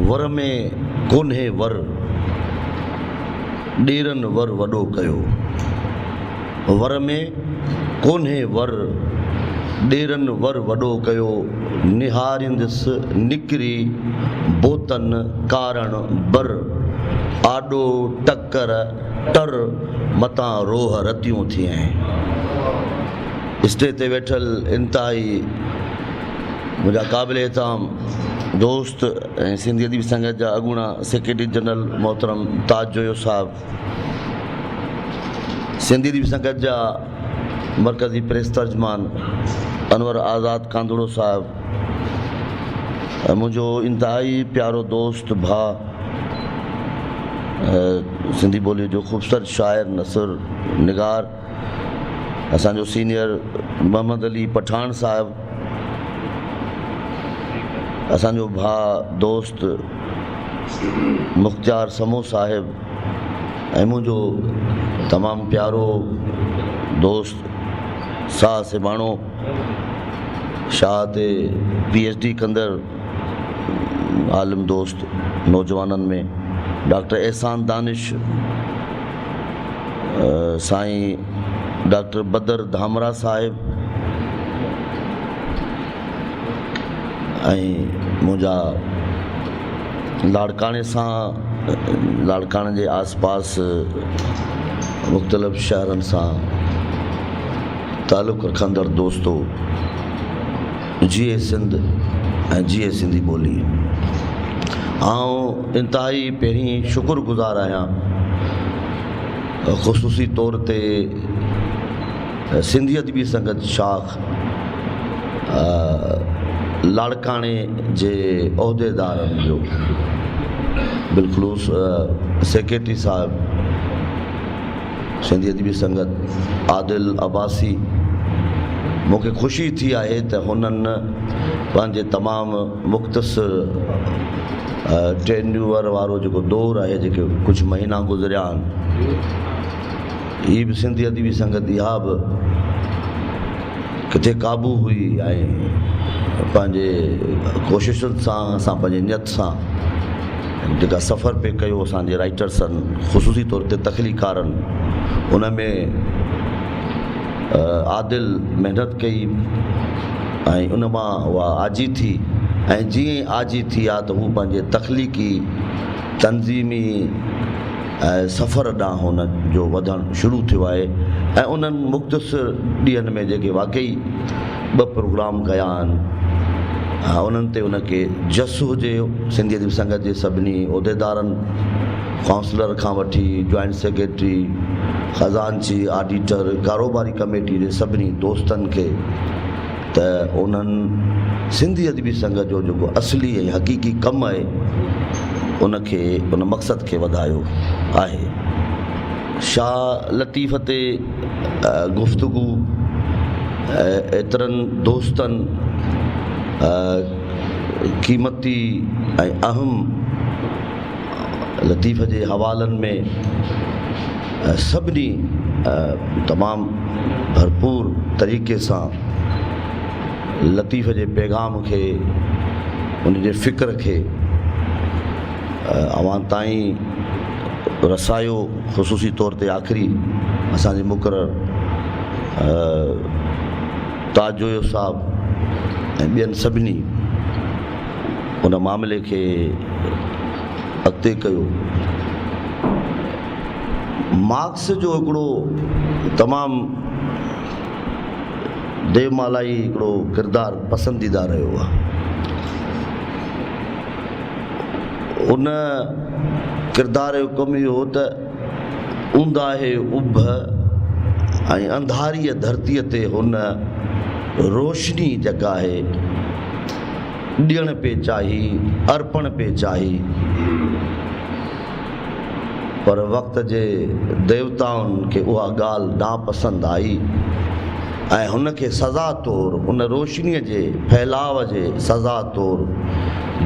ور ۾ ڪونهي ور، ڏيرن ور وڏو ڪيو. ور ۾ ڪونهي ور، ڏيرن ور وڏو ڪيو. نهاريندس نڪري بوتن ڪارڻ بر، آڏو ٽڪر ٽر متان روهه رتيون ٿئين. اسٽيج تي ويٺل انتهائي منهنجا قابل احترام دوست ۽ سنڌي ادبي سنگت جا اڳوڻا سيڪريٽري جنرل محترم تاج جويو صاحب، سنڌي ادبي سنگت جا مرڪزي پريس ترجمان انور آزاد ڪانڌڙو صاحب ۽ منهنجو انتهائي پيارو دوست ڀاء سنڌي ٻوليء جو خوبصورت شاعر نثر نگار اسان جو سينئر محمد علي پٺاڻ صاحب، اسان جو ڀاء دوست مختيار سمون صاحب ۽ منهنجو تمام پيارو دوست ساهه سيباڻو شاهه تي پي ايڇ ڊي ڪندڙ عالم دوست نوجوانن ۾ ڊاڪٽر احسان دانش، سائين ڊاڪٽر بدر ڌامرا صاحب ۽ منهنجا لاڙڪاڻي سان لاڙڪاڻي جي آس پاس مختلف شهرن سان تعلق رکندڙ دوستو جيئي سنڌ ۽ جيئي سنڌي ٻولي. آئون انتهائي پهرين شڪر گذار آهيان خصوصي طور تي سنڌي ادبي سنگت شاخ لاڙڪاڻي جي عهديدارن جو بالخلوص سيڪريٽري صاحب سنڌي ادبي سنگت عادل عباسي مون کي خوشي ٿي آهي ته هنن پنهنجي تمام مختصر ٽينيوئر وارو جيڪو دور آهي جيڪي ڪجهه مهينا گذريا آهن هي به سنڌي ادبي سنگت اها به ڪٿي قابو هئي ۽ پنهنجي ڪوششن سان اسان پنهنجي نيت سان جيڪا سفر پئي ڪيو اسان جي رائٽرسن خصوصي طور تي تخليقارن ان ۾ عادل محنت ڪئي ۽ ان مان اها آجي ٿي ۽ جيئن ئي آجي ٿي آ ته هو پنهنجي تخليقي تنظيمي سفر ڏانهن هن جو وڌڻ شروع ٿيو آهي ۽ انهن مختصر ڏينهن ۾ جيڪي واقعي ٻه پروگرام ڪيا آهن انهن تي ان کي جس هجي سنڌي ادبي سنگت جي سڀني عهديدارن ڪائونسلر کان وٺي جوائنٽ سيڪريٽري خزانچي آڊيٽر ڪاروباري ڪميٽي جي سڀني دوستن کي ته انهن سنڌي ادبي سنگت جو جيڪو اصلي ۽ حقيقي ڪم آهي ان کي ان مقصد کي وڌايو آهي. شاهه لطيف تي گفتگو ايترن دوستن قيمتي ۽ اهم لطيف جي حوالن ۾ سڀني تمام ڀرپور طريقي سان لطيف جي پيغام کي ان جي فڪر کي اوهان تائين رسايو خصوصي طور تي آخري اسان جي مقرر تاج جويو صاحب ۽ ٻين سڀني ان معاملي کي اڳتي ڪيو. مارڪس جو هڪڙو تمام ديومالائي هڪڙو ڪردار پسنديده رهيو آهي. ان ڪردار جو ڪم اهو هو ته اونداهي اڀ ۽ انڌاريء ڌرتيء تي هن روشني جيڪا آهي ڏيڻ پئي چاهي، ارپڻ پئي چاهي، پر وقت جي ديوتائن کي اها ڳالهه ناپسند آئي ۽ هن کي سزا طور ان روشنيء جي ڦهلاء جي سزا طور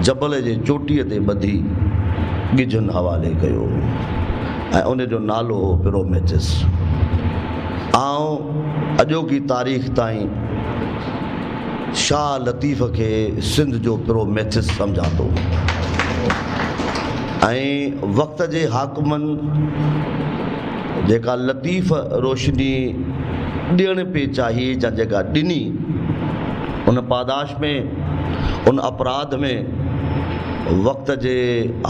جبل جي چوٽيء تي ٻڌي ڳجهن حوالي ڪيو ۽ ان جو نالو هو پروميٿس. آئون اڄوڪي تاريخ تائين شاهه لطيف کي سنڌ جو پروميٿس سمجهان ٿو. ۽ وقت جي حاڪمن جيڪا لطيف روشني ڏيڻ پئي چاهي يا جيڪا ڏني ان پاداش ۾ ان اپراڌ ۾ وقت جي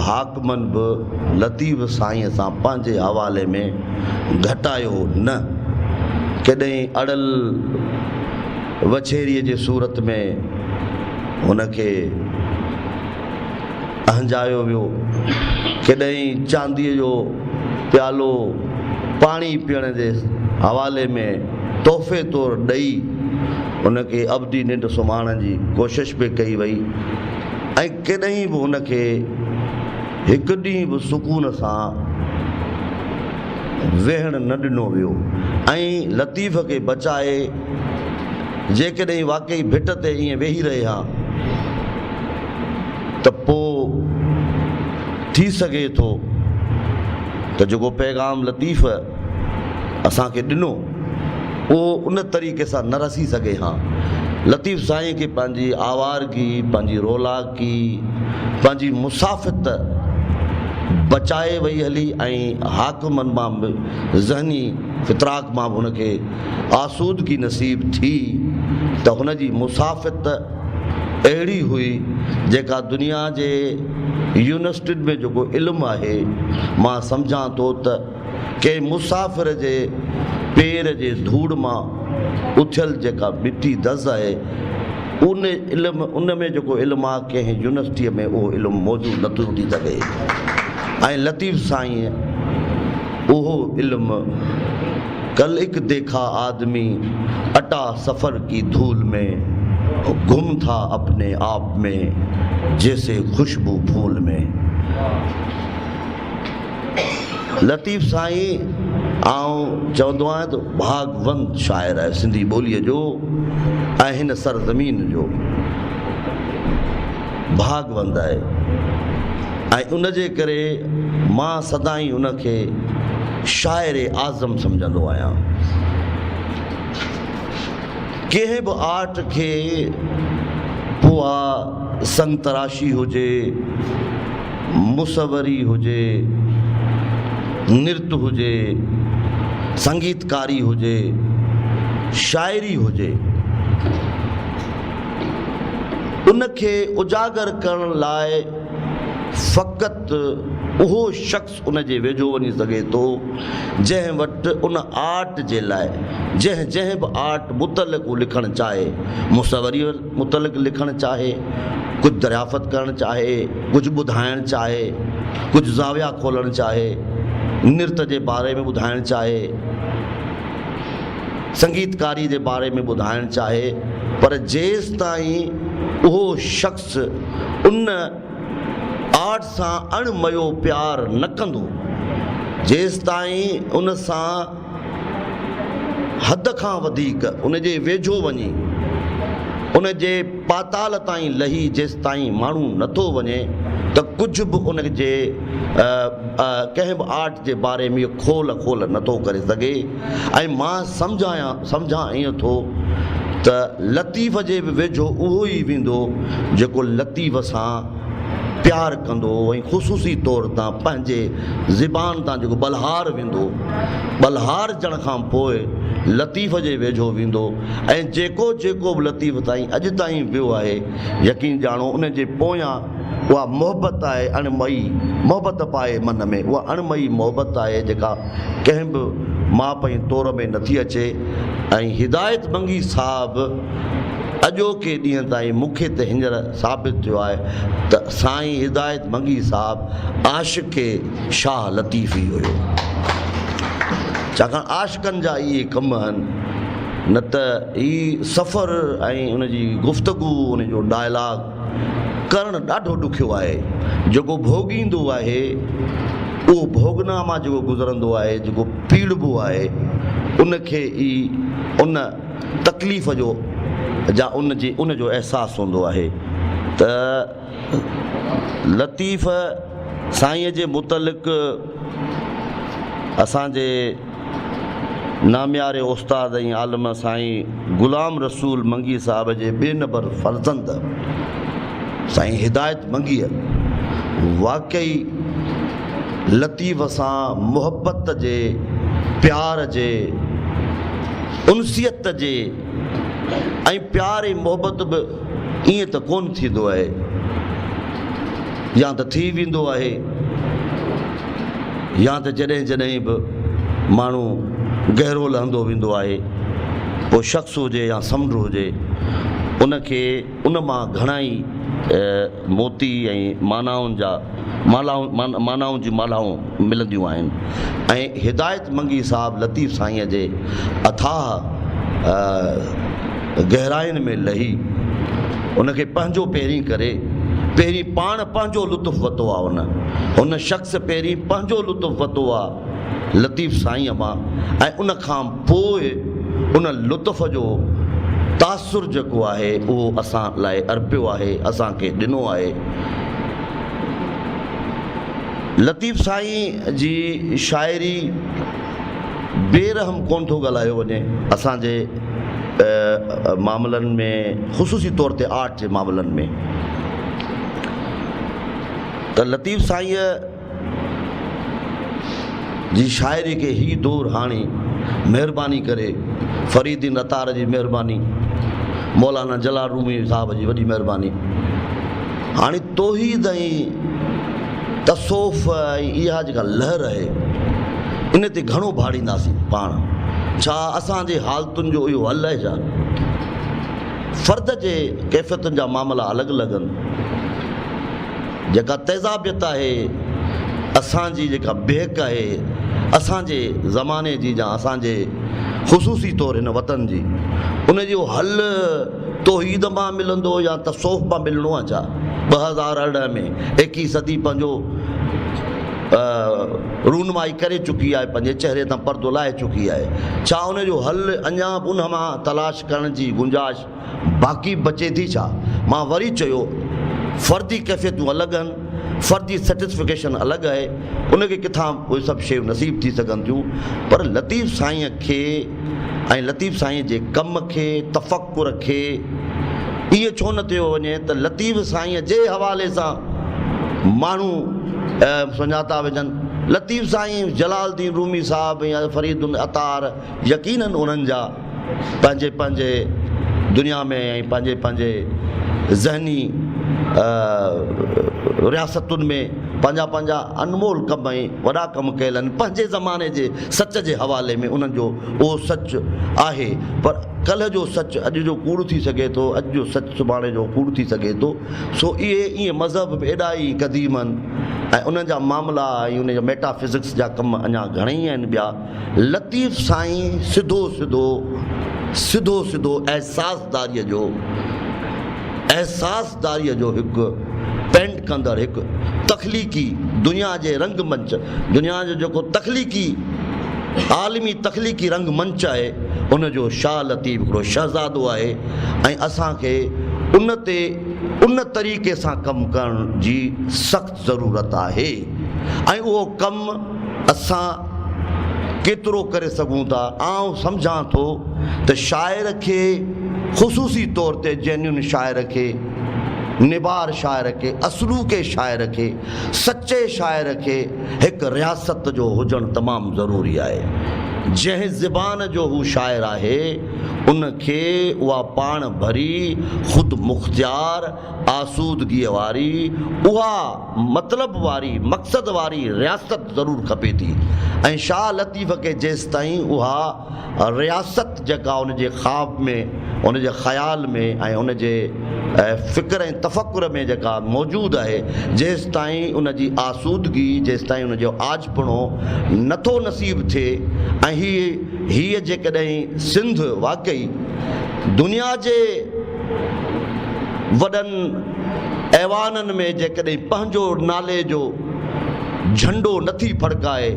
حاڪمن به لطيف سائينء سان پنهنجي حوالي ۾ گهٽايو نه. ڪڏهن اڙل وڇيريء جي صورت ۾ هن کي اهنجايو ويو، ڪڏهن چانديء جو پيالو پاڻي پيئڻ جي حوالي ۾ تحفي طور ڏئي هن کي ابدي ننڊ سمهارڻ جي ڪوشش به ڪئي وئي ۽ ڪڏهن به هن کي هڪ ڏينهن به سڪون سان ويهڻ نه ڏنو ويو ۽ لطيف کي بچائي جيڪڏهن واقعي ڀٽ تي ائين ويهي رهي ها ته پوء ٿي سگهي ٿو ته جيڪو پيغام لطيف اسان کي ڏنو اهو ان طريقي سان نه رسي سگهي ها. لطيف سائين کي پنهنجي آوارگي، پنهنجي رولاڪي، پنهنجي مسافت بچائي وئي هلي ۽ حاڪمن مان به ذهني فتراڪ مان به هن کي آسودگي نصيب ٿي ته هن جي مسافت اهڙي هئي جيڪا دنيا جي يونيورسٽين ۾ جيڪو علم آهي مان سمجهان ٿو ته ڪنهن مسافر جي پير جي ڌوڙ مان اٿيل جيڪا مٽي دز آهي ان علم ان ۾ جيڪو علم آهي ڪنهن يونيورسٽيء ۾ اهو علم موجود نٿو ٿي سگهي ۽ لطيف سائينء اهو علم ڪل اڪ ديکا آدمي اٽا سفر ڪي ڌول ۾ گم ٿا اپني آپ ۾ جيسي خوشبو ڦول ۾. لطيف سائين آئون چوندو آهيان ته ڀاڳوند شاعر آهي سنڌي ٻوليء جو ۽ هن سرزمين جو ڀاڳوند آهي ۽ ان جي ڪري مان سدائين ان کي شاعر اعظم سمجهندو آهيان. ڪنهن به آرٽ کي پوء اها سنگتراشي هجي، مصوري هجي، نرت هجي، سنگيتڪاري هجي، شاعري هجي، ان کي اجاگر ڪرڻ لاء فقط اهو شخص ان جي ويجهو وڃي سگهي ٿو جنهن وٽ ان آرٽ جي لاء جنهن جنهن به آرٽ متعلق هو لکڻ چاهي، مصوريء متعلق لکڻ چاهي، ڪجهه دريافت ڪرڻ چاهي، ڪجهه ٻڌائڻ چاهي، ڪجهه زاويا کولڻ چاهي، نرت جي باري ۾ ٻڌائڻ چاهي، سنگيتڪاريء جي باري ۾ ٻڌائڻ چاهي پر جيستائين اهو شخص ان آرٽ سان اڻ ميو پيار نه ڪندو، جيستائين ان سان حد کان وڌيڪ ان جي ويجهو وڃي، ان جي پاتال تائين لهي جيستائين ماڻهو نٿو وڃي ته ڪجهه به ان جي ڪنهن به آرٽ جي باري ۾ کول کول نٿو ڪري سگهي ۽ مان سمجهايان سمجهان ائين ٿو ته لطيف جي به ويجهو اهو ئي ويندو جيڪو لطيف سان پيار ڪندو ۽ خصوصي طور تان پنهنجي زبان تان جيڪو ٻلهار ويندو ٻلهارجڻ کان پوء لطيف جي ويجهو ويندو ۽ جيڪو جيڪو به لطيف تائين اڄ تائين ويو آهي يقين ڄاڻو ان جي پويان اها محبت آهي اڻ مئي محبت پائي من ۾ اها اڻ مئي محبت آهي جيڪا ڪنهن به ماپ ۽ تور ۾ نٿي اچي ۽ هدايت منگي صاحب اڄوڪي ڏينهن تائين مون کي ته هينئر ثابت ٿيو آهي ته سائين هدايت منگي صاحب عاشق شاهه لطيف ئي هيو ڇاڪاڻ عاشقن جا اهي ڪم آهن نه ته هي سفر ۽ ان جي گفتگو ان جو ڊائلاگ ڪرڻ ڏاڍو ڏکيو آهي. جيڪو ڀوڳيندو آهي، اهو ڀوڳنا مان جيڪو گذرندو آهي، جيڪو پيڙبو آهي، ان کي ئي ان تڪليف جو جا ان جي ان جو احساس هوندو آهي ته لطيف سائينء جي متعلق اسان جي نامياري استاد ۽ عالم سائين غلام رسول منگي صاحب جي ٻئي نمبر فرزند سائين هدايت منگيء واقعي لطيف سان محبت جي، پيار جي، انسيت جي ۽ پيار ۽ محبت به ائين ته ڪونه ٿيندو آهي يا ته ٿي ويندو آهي يا ته جڏهن جڏهن به ماڻهو گهرو لهندو ويندو آهي پوء شخص هجي يا سمنڊ هجي ان کي ان مان گهڻا ئي موتي ۽ معنائن جا مالائون معنائن جون مالهائون ملنديون آهن ۽ هدايت منگي صاحب لطيف سائينء جي اٿاهه گهراين ۾ لهي ان کي پنهنجو پهرين ڪري پهرين پاڻ پنهنجو لطف ورتو آ ان هن شخص پهرين پنهنجو لطف ورتو آ لطيف سائينء مان ۽ ان کان پوء ان لطف جو تاثر جيڪو آهي اهو اسان لاء ارپيو آهي، اسان کي ڏنو آهي. لطيف سائين جي شاعري بي رحم ڪونه ٿو ڳالهايو وڃي اسان جي معاملن ۾ خصوصي طور تي آرٽ جي معاملن ۾ ته لطيف سائينء جي شاعري کي هي دور هاڻي مهرباني ڪري فريدين عطار جي مهرباني مولانا جلال رومي صاحب جي وڏي مهرباني هاڻي توحيد ۽ تصوف ۽ اها جيڪا لهر آهي ان تي گهڻو ڀاڙينداسين پاڻ ڇا اسان جي حالتن جو اهو حل آهي ڇا فرد جي ڪيفيتن جا معاملا الڳ الڳ آهن جيڪا تيزابيت آهي، اسان جي جيڪا بيهڪ آهي، اسان جي زماني جي يا اسان جي خصوصي طور هن وطن جي، ان جو حل توحيد مان ملندو يا تصوف مان ملڻو آهي ڇا؟ 2018 ۾ ايڪيهين صدي پنهنجو رونمائي ڪري چڪي آهي، پنهنجي چهري تان پردو لاهي چڪي آهي، ڇا ان جو حل اڃا به ان مان تلاش ڪرڻ جي گنجائش باقي بچي ٿي ڇا؟ مان وري چيو، فردي ڪيفيتون الڳ آهن، فردي سيٽسفڪيشن الڳ آهي، ان کي ڪٿان اهي سڀ شيون نصيب ٿي سگهن ٿيون، پر لطيف سائينء کي ۽ لطيف سائينء جي ڪم کي، تفڪر کي ائين ڇو نه چيو وڃي ته لطيف سائينء جي حوالي سان ماڻهو سڃاتا وڃن. لطيف سائين، جلال الدين رومي صاحب يا فريد العطار يقيناً انهن جا پنهنجي پنهنجي دنيا ۾ ۽ پنهنجي پنهنجي ذهني رياستن ۾ پنهنجا پنهنجا انمول ڪم ۽ وڏا ڪم ڪيل آهن پنهنجي زماني جي سچ جي حوالي ۾ انهن جو اهو سچ آهي پر ڪلهه جو سچ اڄ جو ڪوڙ ٿي سگهي ٿو اڄ جو سچ سڀاڻي جو ڪوڙ ٿي سگهي ٿو سو اهي ائين مذهب به ايڏا ئي قديم آهن ۽ انهن جا معاملا ۽ ان جا ميٽا فزڪس جا ڪم اڃا گهڻئي آهن ٻيا لطيف سائين سڌو سڌو سڌو سڌو احساسداريء جو احساسداريء جو هڪ پينٽ ڪندڙ هڪ تخليقي دنيا جي رنگ منچ دنيا جو جيڪو تخليقي عالمي تخليقي رنگ منچ آهي ان جو شاهه لطيف هڪڙو شهزادو آهي ۽ اسان کي ان تي ان طريقي سان ڪم ڪرڻ جي سخت ضرورت آهي ۽ اهو ڪم اسان ڪيترو ڪري سگهون ٿا؟ آئون سمجهان ٿو ته شاعر کي خصوصي طور تي جينيون شاعر کي، نبار شاعر کي، اصلوڪي شاعر کي، سچي شاعر کي هڪ رياست جو هجڻ تمام ضروري آهي. جنهن زبان جو هو شاعر آهي، ان کي اها پاڻ ڀري، خودمختيار، آسودگيء واري اها مطلب واري، مقصد واري رياست ضرور کپي ٿي ۽ شاهه لطيف کي جيستائين اها رياست جيڪا ان جي خواب ۾، ان جي خيال ۾ ۽ ان جي فڪر ۽ تفڪر ۾ جيڪا موجود آهي، جيستائين ان جي آسودگي، جيستائين ان جو آجپڻو نٿو نصيب ٿئي ۽ هي هيء جيڪڏهن سنڌ واقعي دنيا جي وڏن ايوانن ۾ جيڪڏهن پنهنجو نالي جو جهنڊو نٿي ڦڙڪائي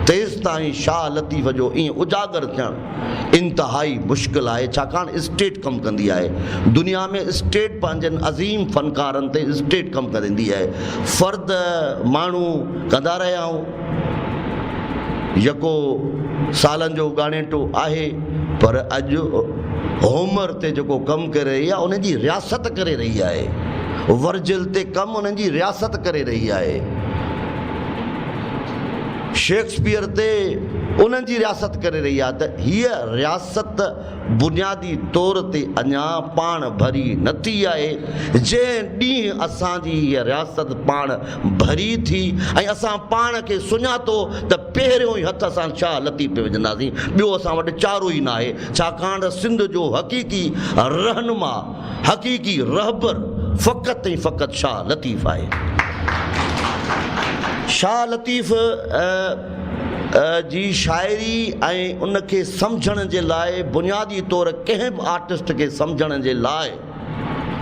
تيستائين شاهه لطيف جو ائين اجاگر ٿيڻ انتهائي مشڪل آهي ڇاڪاڻ اسٽيٽ ڪم ڪندي آهي دنيا ۾ اسٽيٽ پنهنجن عظيم فنڪارن تي اسٽيٽ ڪم ڪريندي آهي فرد ماڻهو ڪندا رهيا آهيون يڪو سالن جو ڳاڻيٽو آهي پر اڄ هومر تي جيڪو ڪم ڪري رهي آهي ان جي رياست ڪري رهي آهي. ورجل تي ڪم انهن جي رياست ڪري رهي آهي. شيڪسپيئر تي انهن جي رياست ڪري رهي آهي ته هيء رياست بنيادي طور تي اڃا پاڻ ڀري نه ٿي آهي. جنهن ڏينهن اسان جي هيء رياست پاڻ ڀري ٿي ۽ اسان پاڻ کي سڃاتو ته پهريون ئي هٿ اسان شاهه لطيف تي وجهنداسين، ٻيو اسان وٽ چارو ئي ناهي، ڇاڪاڻ ته سنڌ جو حقيقي رهنما، حقيقي رهبر فقط ۽ فقط شاهه لطيف آهي. شاهه لطيف جي شاعري ۽ ان کي سمجهڻ جي لاء بنيادي طور ڪنهن به آرٽسٽ کي سمجهڻ جي لاء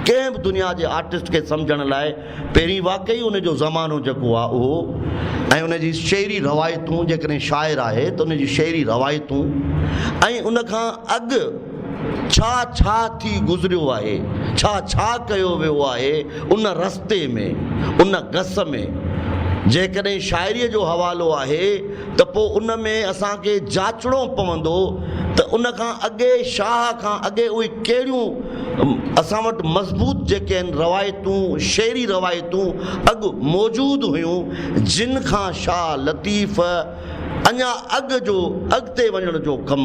ڪنهن به دنيا جي آرٽسٽ کي سمجهڻ لاء پهرين واقعي ان جو زمانو جيڪو آهي اهو ۽ ان جي شعري روايتون جيڪڏهن شاعر آهي ته ان جي شعري روايتون ۽ ان کان اڳ ڇا ڇا ٿي گذريو آهي، ڇا ڇا ڪيو ويو آهي ان رستي ۾، ان گس ۾. جيڪڏهن شاعريء جو حوالو آهي ته پوء ان ۾ اسان کي جاچڻو پوندو ته ان کان اڳي شاهه کان اڳي اهي ڪهڙيون اسان وٽ مضبوط جيڪي آهن روايتون، شعري روايتون اڳ موجود هيون جن کان شاهه لطيف اڃا اڳ جو اڳتي وڃڻ جو ڪم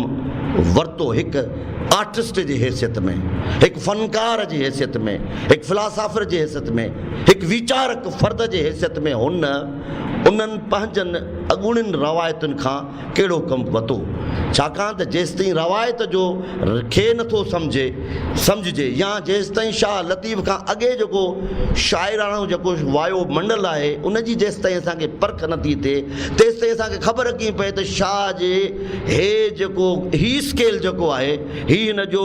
ورتو هڪ آرٽسٽ جي حيثيت ۾ هڪ فنڪار جي حيثيت ۾ هڪ فلاسافر جي حيثيت ۾ هڪ ويچارڪ فرد جي حيثيت ۾ هن انهن پنهنجن اڳوڻين روايتن کان ڪهڙو ڪم وتو ڇاڪاڻ ته جيستائين روايت جو کي نٿو سمجهي سمجهجي يا جيستائين شاهه لطيف کان اڳي جيڪو شاعراڻو جيڪو وايو منڊل آهي ان جي جيستائين اسان کي پرک نٿي ٿئي تيستائين اسان کي خبر ڪيئن پئي ته شاهه جي هي جيڪو هي اسڪيل جيڪو آهي هي هن جو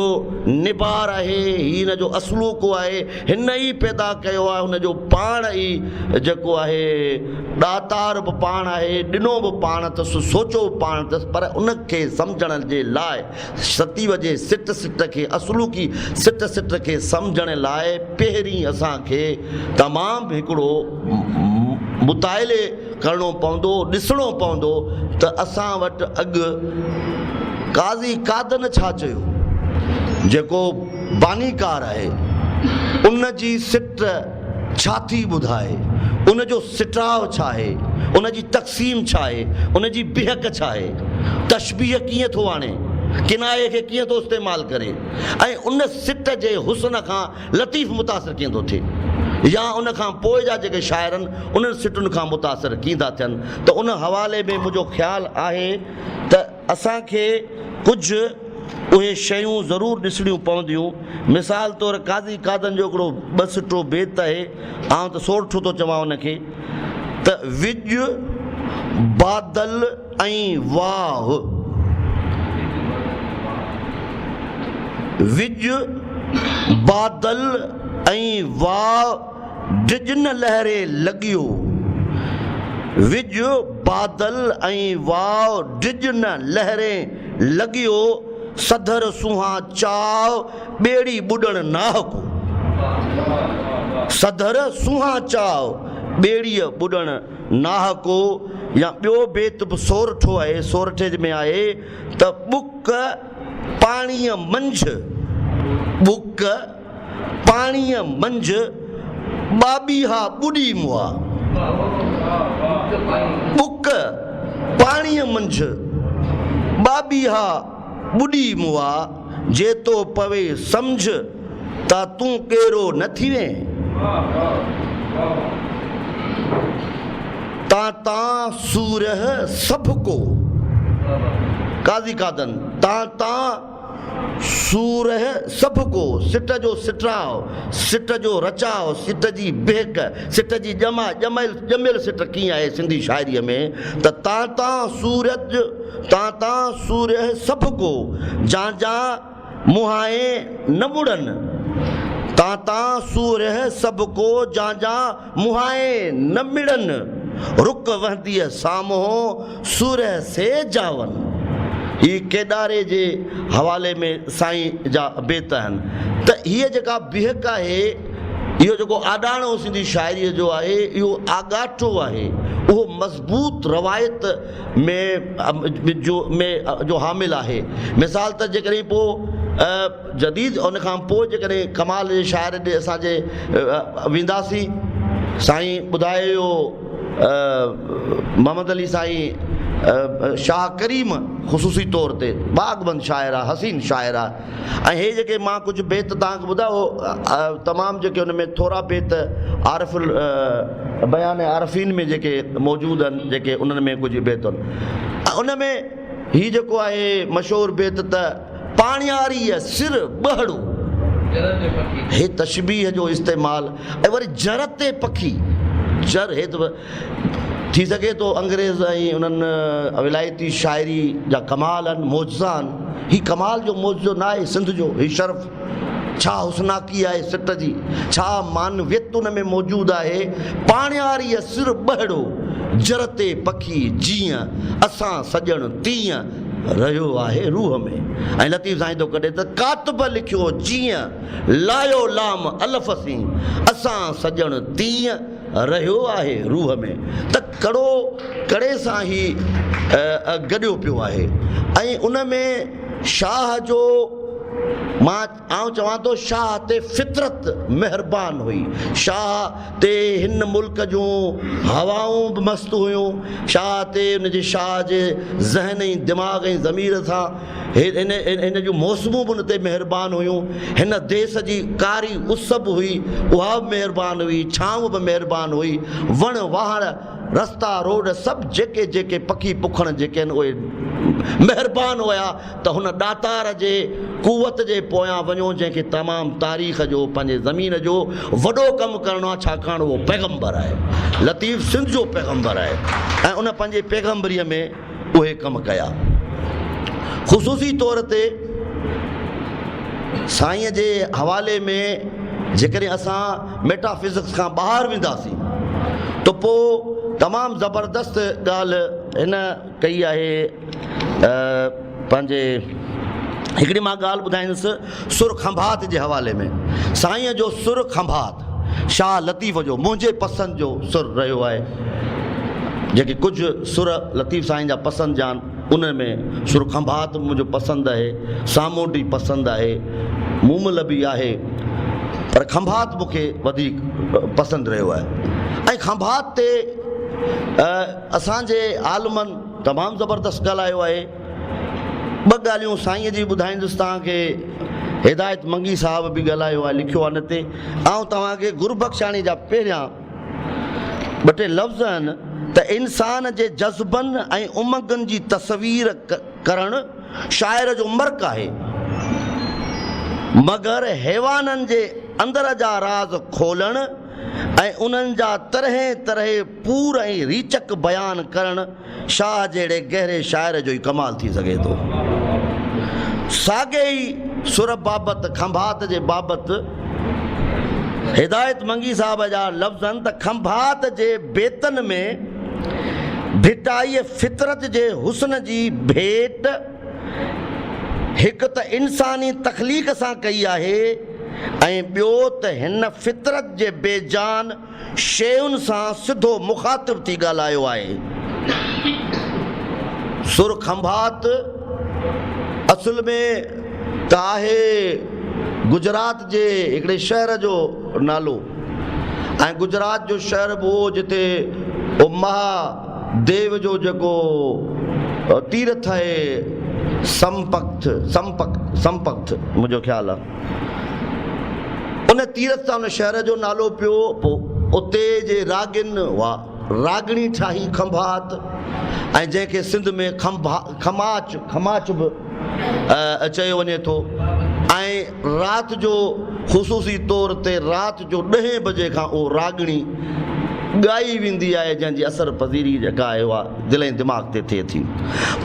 نبار آهي هي هن جو اصلوڪو آهي هن ئي پيدا ڪيو آهي هن جو پاڻ ئي جيڪو آهي ڏاتار به پاڻ آهي ڏنو به پاڻ اٿس سوچيو به پاڻ اٿس پر ان کي سمجهڻ جي لاء ستيء جي سٽ سٽ کي اصلوڪي سٽ سٽ کي سمجهڻ لاء پهرين اسان کي تمام هڪڙو مطالعي ڪرڻو پوندو، ڏسڻو پوندو ته اسان وٽ اڳ قاضي قادن ڇا چيو، جيڪو بانيڪار آهي، ان جي سٽ ڇا ٿي ٻڌائي، ان جو سٽاء ڇا آهي، ان جي تقسيم ڇا آهي، ان جي بيهڪ ڇا آهي، تشبيهه ڪيئن ٿو آڻي، ڪنايي کي ڪيئن ٿو استعمال ڪري ۽ ان سٽ جي حسن کان لطيف متاثر ڪيئن ٿو ٿئي يا ان کان پوء جا جيڪي شاعر آهن انهن سٽن کان متاثر ڪيئن ٿا ٿين ته ان حوالي ۾ منهنجو خيال آهي ته اسان کي ڪجهه اهي شيون ضرور ڏسڻيون پونديون. مثال طور قاضي قادن جو هڪڙو ٻه سٽو بيت آهي، آئون ته سورٺو ٿو چوان ان کي ته وڄ، بادل ۽ واهه. وڄ، بادل ۽ واء ڊڄ نه لهري لڳيو. وڄ، بادل ۽ واء ڊڄ نه لهرين لڳيو. سڌر سونهان چاء ٻيڙي ٻڏڻ ناهه ڪو. سڌر سونهان چاء ٻيڙيء ٻڏڻ ناهه ڪو. يا ٻيو بيت به سورٺو آهي، سورٺي ۾ آهي ته ٻڪ پاڻيء منجهه، ٻڪ پاڻيء منجهه، ٻاٻيها ٻڏي مئا. ٻڪ پاڻيء منجهه، ٻاٻيها ٻڏي مئا، جي تو پوي سمجهه، تا تون ڪيرو نه ٿيوين. تان تان سورهه سڀ ڪو. قاضي قادن، تان تان سورهه سڀ ڪو، سٽ جو سٽراء، سٽ جو رچاء، سٽ جي بيهڪ، سٽ جي ڄما، ڄميل، ڄميل سٽ ڪيئن آهي سنڌي شاعريء ۾ ته تان تان سورج، تان تان سورهه سڀ ڪو، جان جان منهائين نه مڙن، تان تان سورهه سڀ ڪو، جان جان منهائين نه مڙن، رڪ وهنديء سامهون، سورهه سي جاون. هي ڪيڏاري جي حوالي ۾ سائين جا بيت آهن ته هيء جيڪا بيهڪ آهي، اهو جيڪو آڏاڻو سنڌي شاعريء جو آهي، اهو آڳاٽو آهي، اهو مضبوط روايت ۾ جو ۾ جو حامل آهي. مثال ته جيڪڏهن پوء جديد ان کان پوء جيڪڏهن ڪمال جي شاعر ڏي اسان جي وينداسين سائين ٻڌايو محمد علي سائين شاهه ڪريم خصوصي طور تي باغبند شاعر آ حسين شاعر آ ۽ هي جيڪي مان ڪجهه بيت توهان کي ٻڌايو تمام جيڪي ان ۾ ٿورا بيت عارف بيان عارفين ۾ جيڪي موجود آهن جيڪي انهن ۾ ڪجهه بيت آهن ان ۾ هي جيڪو آهي مشهور بيت ته پاڻياريء سر ٻهڙو هي تشبيهه جو استعمال ۽ وري جر تي پکي جر هي ته ٿي سگهي ٿو انگريز ۽ انهن ولايتي شاعري جا ڪمال آهن معجزا آهن هي ڪمال جو معجزو نه آهي سنڌ جو هي شرف ڇا حسناڪي آهي سٽ جي ڇا معنويت ان ۾ موجود آهي پاڻياريء سر ٻهڙو جر تي پکي جيئن اسان سڄڻ تيئن رهيو آهي روح ۾ ۽ لطيف سائين ٿو ڪڍي ته ڪاتب لکيو جيئن لايو لام الف سين اسان سڄڻ تيئن رهيو آهي روح ۾ ته ڪڙو ڪڙي سان هي گڏيو پيو آهي ۽ ان ۾ شاهه جو مان آئون چوان ٿو شاهه تي فطرت مهربان هئي. شاهه تي هن ملڪ جون هوائون به مست هيون. شاهه تي ان جي شاهه جي ذهن ۽ دماغ ۽ ضمير سان هن جون موسمون به ان تي مهربان هيون. هن ديس جي ڪاري اس به هئي، اها به مهربان هئي، ڇانو به مهربان هئي، وڻ واهڻ، رستا روڊ سڀ جيڪي جيڪي پکي پکڻ جيڪي آهن اهي مهربان هيا. ته هن ڏاتار جي قوت جي پويان وڃو جنهن کي تمام تاريخ جو پنهنجي زمين جو وڏو ڪم ڪرڻو آهي ڇاڪاڻ اهو پيغمبر آهي لطيف سنڌ جو پيغمبر آهي ۽ ان پنهنجي پيغمبريء ۾ اهي ڪم ڪيا خصوصي طور تي سائينء جي حوالي ۾ جيڪڏهن اسان ميٽا فزڪس کان ٻاهر وينداسين ته پوء تمام زبردست ڳالهه هن ڪئي آهي پنهنجي هڪڙي مان ڳالهه ٻڌائيندس سر کنڀات جي حوالي ۾ سائينء جو سر کنڀات شاهه لطيف جو منهنجي پسند جو سر رهيو آهي جيڪي ڪجهه سر لطيف سائين جا پسند جا آهن ان ۾ سر کنڀات به منهنجو پسند آهي سامونڊي پسند آهي مومل به آهي پر کنڀات مون کي وڌيڪ پسند رهيو آهي ۽ کنڀات تي اسان جي عالمن تمام زبردست ڳالهايو آهي. ٻه ڳالهيون سائينء جي ٻڌائيندس توهان کي. هدايت منگي صاحب به ڳالهايو آهي لکيو آهي ان تي. آئون توهان کي گربخشاڻي جا پهريان ٻه ٽي لفظ آهن ته انسان جي جذبن ۽ امنگن جي تصوير ڪرڻ شاعر جو مرڪ آهي مگر حيوانن جي اندر جا راز کولڻ ۽ انهن جا طرحين طرحين پور ۽ ريچڪ بيان ڪرڻ شاهه جهڙي گهري شاعر جو ئي ڪمال ٿي سگهي ٿو. ساڳئي ئي سر بابت کنڀات جي بابت هدايت منگي صاحب جا لفظ آهن ته کنڀات جي بيتن ۾ ڀٽائيء فطرت جي حسن جي ڀيٽ هڪ ته انساني تخليق سان ڪئي آهي ۽ ٻيو ته هن فطرت جي بي جان شين سان سڌو مخاطب ٿي ڳالهايو آهي. سر کنڀات اصل ۾ ته آهي گجرات جي هڪڙي شهر جو نالو ۽ گجرات جو شهر به اهو جتي مها ديو جو جيڪو تيرٿ آهي سمپڪٿ سمپڪ سمپڪٿ منهنجو خيال آهي ان تيرٿ تان ان شهر جو نالو پيو پوء اتي جي راڳين اها راڳڻي ٺاهي کنڀات ۽ جنهن کي سنڌ ۾ کنڀا کماچ کماچ به چيو وڃي ٿو ۽ رات جو خصوصي طور تي رات جو ڏهين بجي کان اهو راڳڻي ڳائي ويندي آهي جنهن جي اثر پذيري جيڪا آهي اها دل ۽ دماغ تي ٿئي ٿي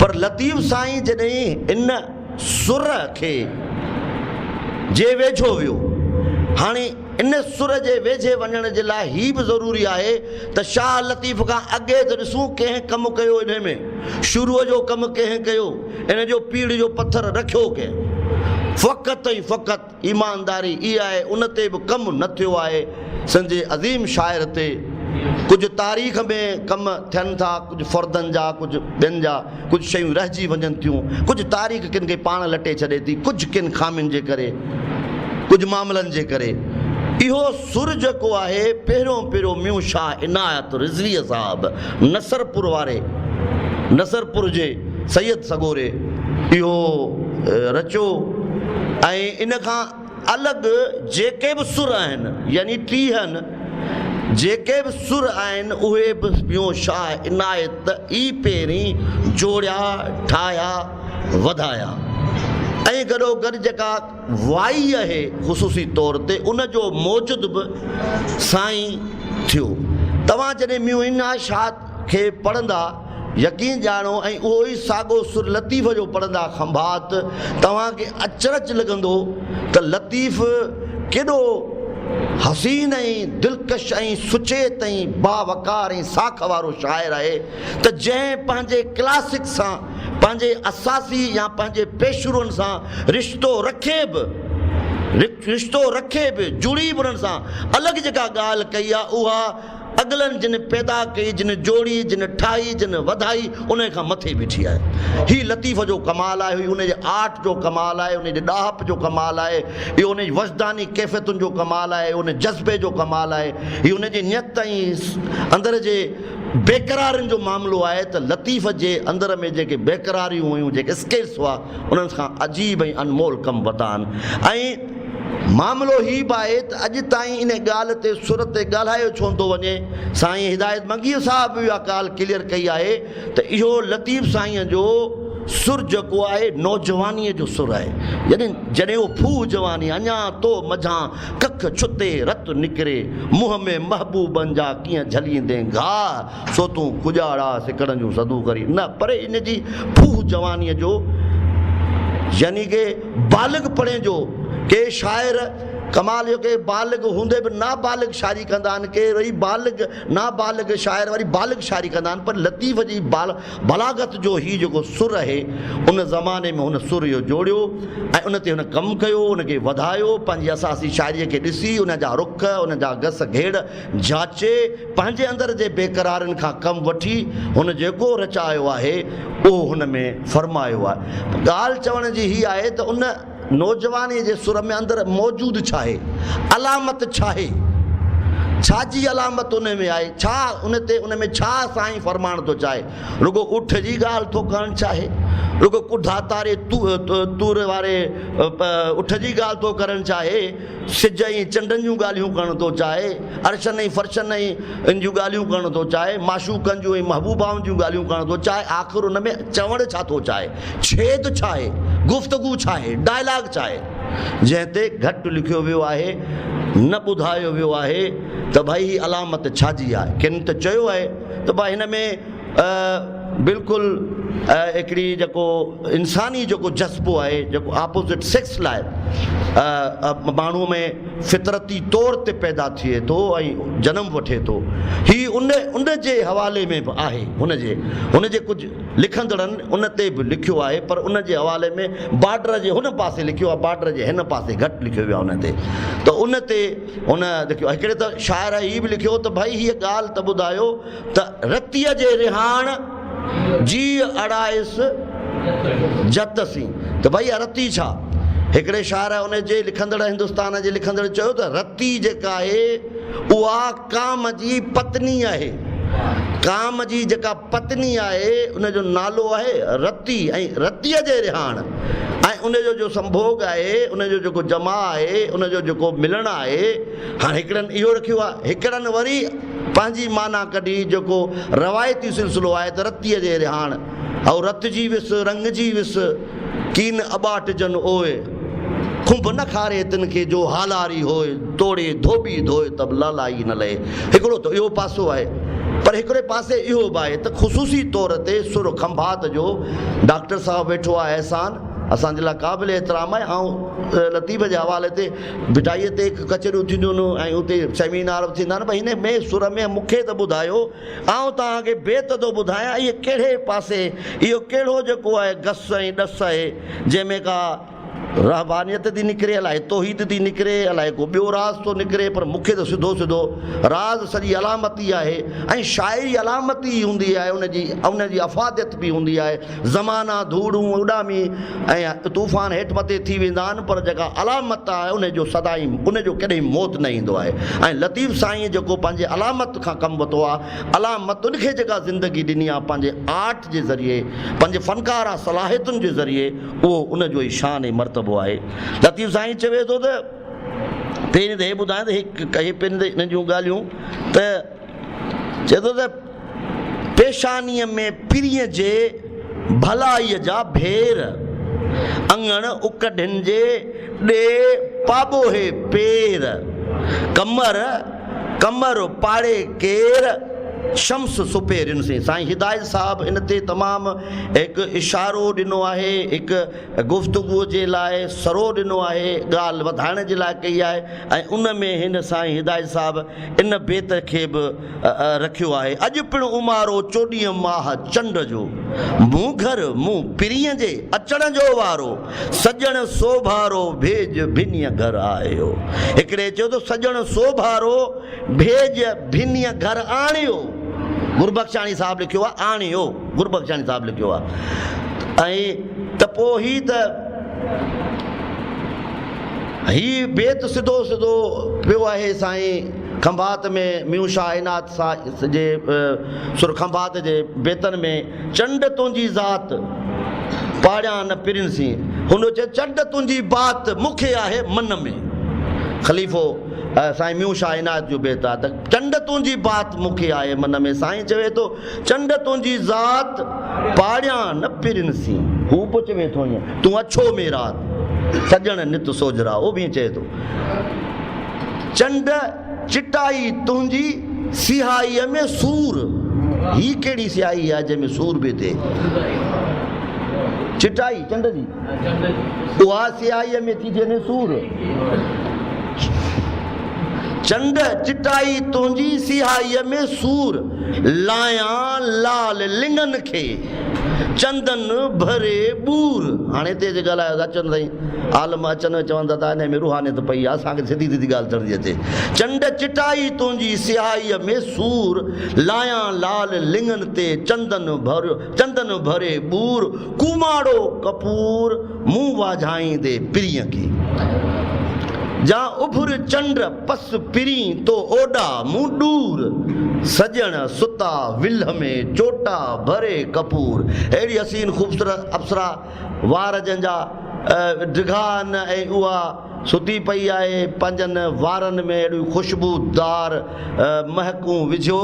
پر لطيف سائين جڏهن ان سر کي جي ويجهو ويو هاڻي ان سر جي ويجهي وڃڻ جي لاء هي به ضروري آهي ته شاهه لطيف کان اڳي ته ڏسون ڪنهن ڪم ڪيو انهي ۾ شروع جو ڪم ڪنهن ڪيو ان جو پيڙهه جو پٿر رکيو ڪنهن فقط ۽ فقط ايمانداري اها آهي ان تي به ڪم نه ٿيو آهي سنڌ جي عظيم شاعر تي. ڪجهه تاريخ ۾ ڪم ٿين ٿا، ڪجهه فردن جا، ڪجهه ٻين جا، ڪجهه شيون رهجي وڃن ٿيون، ڪجهه تاريخ ڪن کي پاڻ لٽي ڇڏي ٿي، ڪجهه ڪن خامين جي ڪري، ڪجهه معاملن جي ڪري. اهو سر جيڪو آهي، پهريون پهريون ميون شاهه عنايت رضويء صاحب نصرپور واري، نصرپور جي سيد سڳوري اهو رچيو ۽ ان کان الڳ جيڪي به سر آهن يعني ٽيهن جيڪي به سر آهن اهي به ميون شاهه عنايت ئي پهرين جوڙيا، ٺاهيا، وڌايا ۽ گڏوگڏ جيڪا وائي آهي خصوصي طور تي ان جو موجد به سائين ٿيو. توهان جڏهن ميون عنايت شاهه کي پڙهندا يقين ڄاڻو ۽ اهو ئي ساڳو سر لطيف جو پڙهندا کنڀات توهان کي اچرج لڳندو ته لطيف ڪيڏو حسين ۽ دلڪش ۽ سچيت ۽ باوقار ۽ ساک وارو شاعر آهي ته جنهن پنهنجي ڪلاسڪ سان پنهنجي اساسي يا پنهنجي پيشروئن سان رشتو رکي به رشتو رکي به جڙي به انهن سان الڳ جيڪا ڳالهه ڪئي آهي اها اڳلن جن پيدا ڪئي، جن جوڙي، جن ٺاهي، جن وڌائي، انهي کان مٿي بيٺي آهي. هي لطيف جو ڪمال آهي، هي ان جي آرٽ جو ڪمال آهي، ان جي ڏاهپ جو ڪمال آهي، اهو ان جي وجداني ڪيفيتن جو ڪمال آهي، اهو ان جذبي جو ڪمال آهي، هي ان جي نيت ۽ اندر جي بيقرارين جو معاملو آهي ته لطيف جي اندر ۾ جيڪي بيقراريون هيون، جيڪي اسڪلس هئا، انهن کان عجيب ۽ انمول ڪم وتان ۽ معاملو هي به آهي ته اڄ تائين ان ڳالهه تي سر تي ڳالهايو ڇو نٿو وڃي؟ سائين هدايت منگيء صاحب به اها ڳالهه ڪليئر ڪئي آهي ته اهو لطيف سائينء جو سر جيڪو آهي نوجوانيء جو سر آهي يعني جڏهن اهو ڦوهه جواني اڃا تو منجهان ڪک ڇتي رت نڪري منهن ۾ محبوبن جا ڪيئن جهليندين گاهه سو تون ڪڄاڙا سڪڙن جون صدون ڪرين نه پر ان جي ڦوهه جوانيء جو يعني ڪي بالغ پڻي جو ڪي شاعر ڪمال جو ڪي بالغ هوندي به نابالغ شاعري ڪندا آهن ڪي وري بالغ نابالغ شاعر وري بالغ شاعري ڪندا آهن پر لطيف جي بال بلاغت جو هي جيڪو سر آهي ان زماني ۾ هن سر اهو جوڙيو ۽ ان تي هن ڪم ڪيو ان کي وڌايو پنهنجي اساسي شاعريء کي ڏسي ان جا رخ ان جا گس گهيڙ جاچي، پنهنجي اندر جي بيقرارين کان ڪم وٺي، هن جيڪو رچايو آهي، اهو هن ۾ فرمايو آهي. ڳالهه چوڻ جي هيء آهي ته ان نوجوانيء جي سر ۾ اندر موجود ڇاهي؟ علامت ڇاهي؟ ڇا جي علامت ان ۾ آهي؟ ڇا ان تي ان ۾ ڇا سائين فرمائڻ ٿو چاهي؟ رڳو اٺ جي ڳالهه ٿو ڪرڻ چاهي؟ رڳو ڪڍا تاري تور واري اٺ جي ڳالهه ٿو ڪرڻ چاهي؟ سج ۽ چنڊن جون ڳالهيون ڪرڻ ٿو چاهي، عرشن ۽ فرشن ۽ ان جون ڳالهيون ڪرڻ ٿو چاهي، معشوقن جون ۽ محبوبائن جون ڳالهيون ڪرڻ ٿو چاهي، آخر ان ۾ چوڻ ڇا ٿو چاهي؟ ڇيد ڇا آهي؟ گفتگو ڇا آهي؟ ڊائلاگ ڇا آهي؟ جنهن تي گهٽ لکيو ويو آهي، نه ٻڌايو ويو آهي ته ڀائي هي علامت ڇا جي آهي؟ ڪن ته چيو آهي ته ڀائي هن ۾ بلڪل هڪڙي جيڪو انساني جيڪو جذبو آهي جيڪو آپوزٽ سيڪس لاء ماڻهو ۾ فطرتي طور تي پيدا ٿئي ٿو ۽ جنم وٺي ٿو هي ان ان جي حوالي ۾ به آهي هن جي هن جي ڪجهه لکندڙن ان تي به لکيو آهي پر ان جي حوالي ۾ بارڊر جي هن پاسي لکيو آهي بارڊر جي هن پاسي گهٽ لکيو ويو آهي ان تي ته ان تي هن لکيو هڪڙي ته شاعر هي به لکيو ته ڀائي هيء ڳالهه ته ٻڌايو ته رتيء جي رهاڻ جيء اڙائيس جت سين ته ڀائي اها رتي ڇا؟ هڪڙي شاعر ان جي لکندڙ هندستان جي لکندڙ چيو ته رتي جيڪا آهي اها ڪام جي پتني آهي. ڪام جي جيڪا پتني آهي ان جو نالو آهي رتي ۽ رتيء جي رهاڻ ۽ ان جو جو سنڀوڳ آهي ان جو جيڪو جماع آهي ان جو جيڪو ملڻ آهي هاڻ هڪڙن اهو رکيو آهي هڪڙن وري پنهنجي معنيٰ ڪڍي جيڪو روايتي سلسلو آهي ته رتيء جي رهاڻ او رت جي وس رڱ جي وس ڪين اٻاٽجن اوء کنڀ نه کاري تن کي جو هالاري هوء توڙي ڌوٻي ڌوء ته به لالائي نه لهي هڪڙو ته اهو پاسو آهي پر هڪڙي پاسي اهو به آهي ته خصوصي طور تي سر کنڀات جو ڊاڪٽر صاحب ويٺو آهي احسان اسان جي لاء قابل احترام آهي آئون لطيف جي حوالي تي ڀٽائيء تي ڪچهريون ٿينديون آهن ۽ اتي سيمينار به ٿيندا آهن پر هن ۾ سر ۾ مون کي ته ٻڌايو آئون توهان کي بيت ٿو ٻڌايان اهي ڪهڙي پاسي اهو ڪهڙو جيڪو آهي گس ۽ ڏس آهي جنهن ۾ ڪا رهبانيت ٿي نڪري الائي توحيد ٿي نڪري الائي ڪو ٻيو راز ٿو نڪري پر مون کي ته سڌو سڌو راز سڄي علامتي آهي ۽ شاعري علامتي ئي هوندي آهي ان جي ان جي افاديت به هوندي آهي زمانا ڌوڙون اڏامي ۽ طوفان هيٺ مٿي ٿي ويندا آهن پر جيڪا علامت آهي ان جو سدائين ان جو ڪڏهن موت نه ايندو آهي ۽ لطيف سائين جيڪو پنهنجي علامت کان ڪم ورتو آهي علامتن کي جيڪا زندگي ڏني آهي پنهنجي آرٽ جي ذريعي پنهنجي فنڪارا صلاحيتن جي ذريعي اهو ان جو ئي شان ۽ مرتبو آهي. لطيف سائين چوي ٿو ته پهرين ته هي ٻڌايان ته هي هي پهرين ته انهن جون ڳالهيون ته چئي ٿو ته پيشانيء ۾ پرينء جي ڀلائيء جا ڀير، اڱڻ اڪڍين جي ڏي پاٻوهي پير، قمر قمر پاڙي ڪير، شمس سپيرين سين. سائين هدايت صاحب ان تي تمام هڪ اشارو ڏنو آهي، هڪ گفتگو جي لاء سرو ڏنو آهي، ڳالهه وڌائڻ جي لاء ڪئي آهي ۽ ان ۾ هن سائين هدايت صاحب ان بيت کي به رکيو آهي. اڄ پڻ امارو چوڏهينء ماهه چنڊ جو، مون گهر مون پرينء جي اچڻ جو وارو. سڄڻ سوڀارو ڀيڄ ڀنيء گهر آيو. هڪڙي چيو ته سڄڻ سوڀارو ڀيڄ ڀنيء گهر آڻيو. گربخشاڻي صاحب لکيو آهي آڻيو گربخشاڻي صاحب لکيو آهي ۽ ته پوء هي ته هي بيت سڌو سڌو پيو آهي سائين کنڀات ۾ ميون شاهه عنايت جي سر کنڀات جي بيتن ۾ چنڊ تنهنجي ذات، پاڙيان نه پرين سين. هن چيو، چنڊ تنهنجي بات، مون کي آهي من ۾. خليفو سائين ميون شاهه عنايت جو بيت آهي ته چنڊ تنهنجي بات، مون کي آهي من ۾. سائين چوي ٿو، چنڊ تنهنجي ذات، پاڙيان نه پرين سين. هو پوء چوي ٿو ائين، تون اڇو ۾ رات، سڄڻ نت سوجهرا. هو به ائين چئي ٿو. چنڊ چٽائي تنهنجي سهائيء ۾ سور. هي ڪهڙي سهائي آهي جنهن ۾ سور به ٿئي؟ چٽائي چنڊ جي اها سهائيء ۾ ٿي ٿئي سور. چنڊ چٽائي تنهنجي سهائيء ۾ سور. لايان لال لڱن کي چندن ڀري ٻور. هاڻي هتي جي ڳالهايو ته اچن سائين عالم اچن ۽ چون ٿا ته انهيء ۾ روحانيت پئي آهي، اسان کي سڌي سڌي ڳالهه چڙهندي ٿي اچي. چنڊ چٽائي تنهنجي سهائيء ۾ سور، لايان لال لڱن تي چندن ڀريو چندن ڀري ٻور، ڪوماڙو ڪپور مون واجهائيندي پرينء کي. جا اڀر چنڊ پس پرين تو اوڏا مون ڏور، سڄڻ ستا ولهه ۾ چوٽا ڀري ڪپور. اهڙي حسين خوبصورت اپسرا وار جنهن جا ڊگها آهن ۽ اها ستي پئي آهي، پنهنجن وارن ۾ اهڙيون خوشبودار مهڪون وجهيو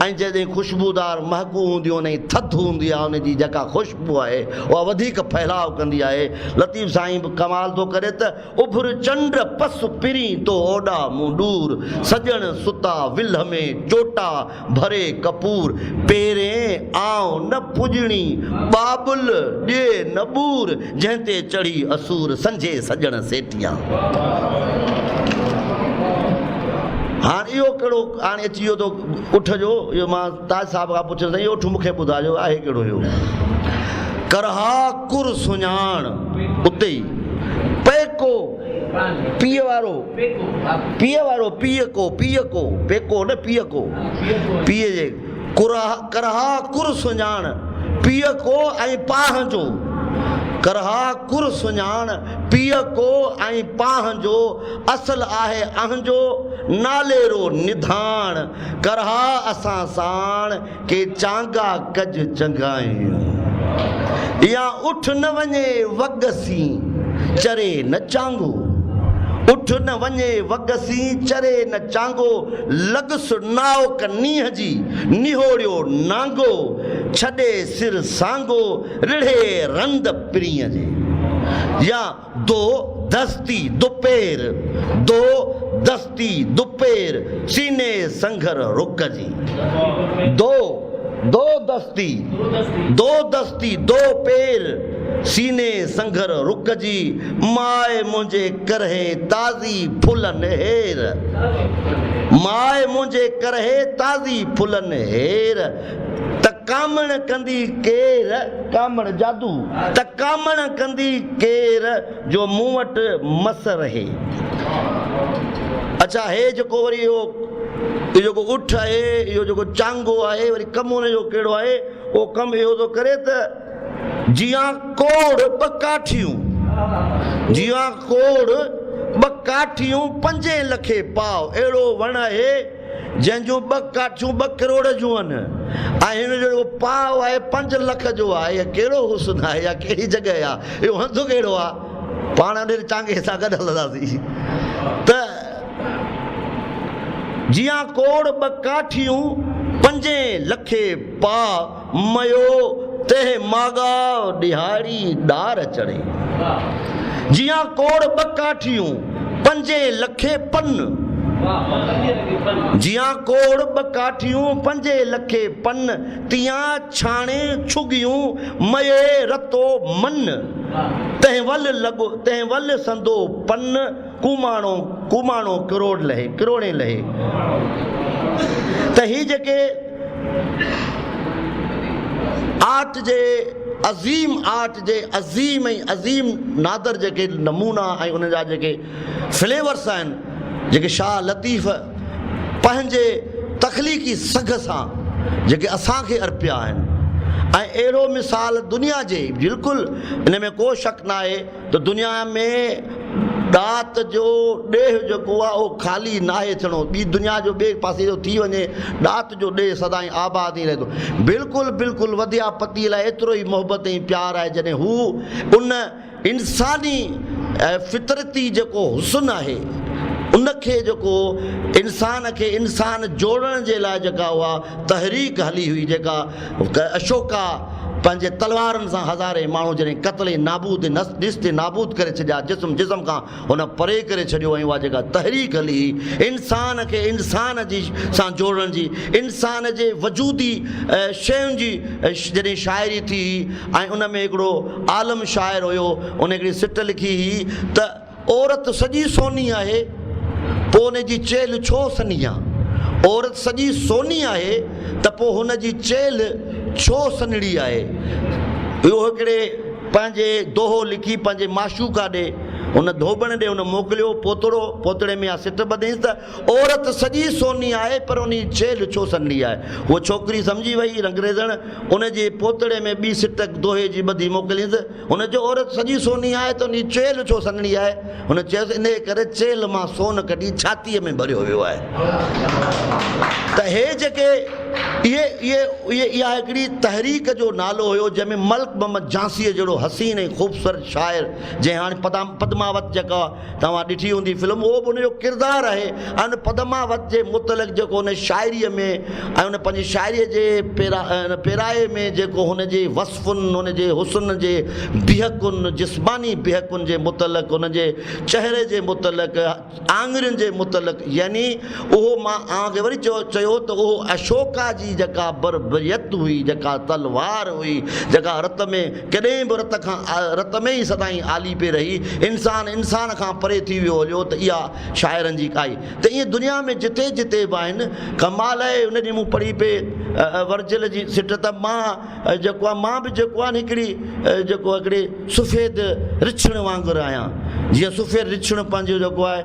۽ جڏهن خوشبودار مهڪون هونديون آهن ۽ ٿڌ هوندي آهي ان جي جيڪا خوشبو آهي اها وڌيڪ ڦهلاء ڪندي آهي. لطيف سائين به ڪمال ٿو ڪري ته اڀر چنڊ پس پرين تو اوڏا مون ڏور، سڄڻ ستا ولهه ۾ چوٽا ڀري ڪپور، پيرين آئون نه پڄڻي ٻاٻل ڏي نه ٻور، جنهن تي چڙهي اسور سنجهي سڄڻ سيٽيان. هاڻ اهو ڪهڙو هاڻي اچي ويو ٿو اٺ جو اهو مان تاج صاحب کان پڇيس سائين اهو اٺ مون کي ٻڌاجو آهي ڪهڙو اهو؟ ڪرها ڪر سڃاڻ اتي ئي پيڪو پيء وارو پيء وارو پيء ڪو پيء ڪو پيڪو نه پيء ڪو پيء جي ڪرها ڪرها ڪر سڃاڻ پيء ڪو ۽ پاهه جو ڪرها ڪر سڃاڻ پيء ڪو ۽ پاهه جو اصل آهي اهنجو ناليرو نڌاڻ ڪرها اسان ساڻ ڪي چانگا ڪج چڱايون يا اٺ نه وڃي وڳ سين چري نه چانگو اٺ نه وڃي وڳ سين چري نه چانگو لڳس نائوڪ نينهن جي نهوڙيو نانگو ڇڏي سر سانگو رڙهي رند پرينء جي يا دو دستي دوپير، دو دستي دوپير، سيني سنگهر رڪ جي. دو، دو دستي، دو دستي دو پير، سيني سنگهر رڪ جي، ماء منهنجي ڪرهي تازي ڦلن هير. ماء منهنجي ڪرهي تازي ڦلن هير، ته. ڪامڻ ڪندي ڪير، ڪامڻ جادو، ته ڪامڻ ڪندي ڪير جو مون وٽ مس رهي. اڇا هي جيڪو وري اهو اهو جيڪو اٺ آهي، اهو جيڪو چانگو آهي، وري ڪم ان جو ڪهڙو آهي؟ اهو ڪم اهو ٿو ڪري ته جيان ڪوڙ ٻه ڪاٺيون، جيان ڪوڙ ٻه ڪاٺيون پنجين لکي پاء، اهڙو وڻ آهي جنهن جون ٻه ڪاٺيون ٻه ڪروڙ جون آهن ۽ هن جو جيڪو پاء آهي پنج لک جو آهي. اهو ڪهڙو حسن آهي يا ڪهڙي جڳهه آهي، اهو هنڌ ڪهڙو آهي؟ پاڻ ان چانگي سان گڏ هلنداسين ته جيان ڪوڙ ٻه ڪاٺيون پنجين لکي پاء، ميو تنهن ماڳاء ڏهاڙي ڏار چڙهي. جيان ڪوڙ ٻه ڪاٺيون، پنجين لکي پن. جيان ڪوڙ ٻه ڪاٺيون، پنجين لکي پن. تيان ڇاڻي ڇڳيون، مئي رتو من. تنهن ول لڳو، تنهن ول سندو پن. ڪوماڻو، ڪوماڻو ڪروڙ لهي، ڪروڙين لهي. ته هي جيڪي آرٽ جي عظيم آرٽ جي عظيم ۽ عظيم نادر جيڪي نمونا ۽ انهن جا جيڪي فليورس آهن جيڪي شاهه لطيف پنهنجي تخليقي سگهه سان جيڪي اسان کي ارپيا آهن ۽ اهڙو مثال دنيا جي بلڪل ان ۾ ڪو شڪ ناهي ته دنيا ۾ ڏات جو ڏيهه جيڪو آهي اهو خالي ناهي ٿيڻو، ٻي دنيا جو ٻئي پاسي جو ٿي وڃي، ڏات جو ڏيهه سدائين آباد ئي رهي ٿو. بلڪل بلڪل وديا پتيء لاء ايترو ئي محبت ۽ پيار آهي جڏهن هو ان انساني ۽ فطرتي جيڪو حسن آهي ان کي جيڪو انسان کي انسان جوڙڻ جي لاء جيڪا اها تحريڪ هلي هئي جيڪا اشوڪا پنهنجي تلوارن سان هزارين ماڻهو جڏهن قتل ۽ نابود ۽ نيست ۽ نابود ڪري ڇڏيا، جسم جسم کان هن پري ڪري ڇڏيو ۽ اها جيڪا تحريڪ هلي هئي انسان کي انسان جي سان جوڙڻ جي، انسان جي وجودي شين جي جڏهن شاعري ٿي هئي ۽ ان ۾ هڪڙو عالم شاعر هيو ان هڪڙي سٽ لکي هئي ته. عورت سڄي سوني آهي، پوء ان جي چيلهه ڇو سنهي آ؟ عورت سڄي سوني آهي ته پوء هن جي چيلهه ڇو سنهڙي آهي؟ اهو هڪڙي پنهنجي دوهو لکي پنهنجي معشوقه ڏي، ان ڌوٻڻ ڏي هن موڪليو پوتڙو، پوتڙي ۾ اها سٽ ٻڌيس ته عورت سڄي سوني آهي پر ان جي چيلهه ڇو سنهڙي آهي؟ هوء ڇوڪري سمجهي وئي، رنگريزڻ ان جي پوتڙي ۾ ٻي سٽ دوهي جي ٻڌي موڪليس. هن چيو، عورت سڄي سوني آهي ته ان جي چيلهه ڇو سنهڙي آهي؟ هن چيس، انهيء ڪري چيلهه مان سون ڪڍي ڇاتيء ۾ ڀريو ويو آهي. ته هي جيڪي اهي اهي اهي اها هڪڙي تحريڪ جو نالو هيو جنهن ۾ ملڪ محمد جھانسيء جهڙو حسين ۽ خوبصورت شاعر جنهن هاڻي پدماوت جيڪا توهان ڏٺي هوندي فلم اهو به ان جو ڪردار آهي ۽ ان پدماوت جي متعلق جيڪو هن شاعريء ۾ ۽ ان پنهنجي شاعريء جي پيرائي ۾ جيڪو هن جي وصفن هن جي حسن جي بيهڪن جسماني بيهڪن جي متعلق هن جي چهري جي متعلق آڱرين جي متعلق يعني اهو مان اوهان کي وري چيو ته اهو اشوڪا جي جيڪا بربريت هئي جيڪا تلوار هئي جيڪا رت ۾ ڪڏهن به رت کان رت ۾ ئي سدائين آلي پئي رهي، انسان انسان کان پري ٿي ويو هليو ته اها شاعرن جي ڪائي ته ائين دنيا ۾ جتي جتي به آهن. ڪمال آهي ان ڏينهن مون پڙهي پئي ورجل جي سٽ ته مان جيڪو آهي مان به جيڪو آهي نه هڪڙي جيڪو هڪڙي سفيد رڇڻ وانگر آهيان جيئن سفيد رڇڻ پنهنجو جيڪو آهي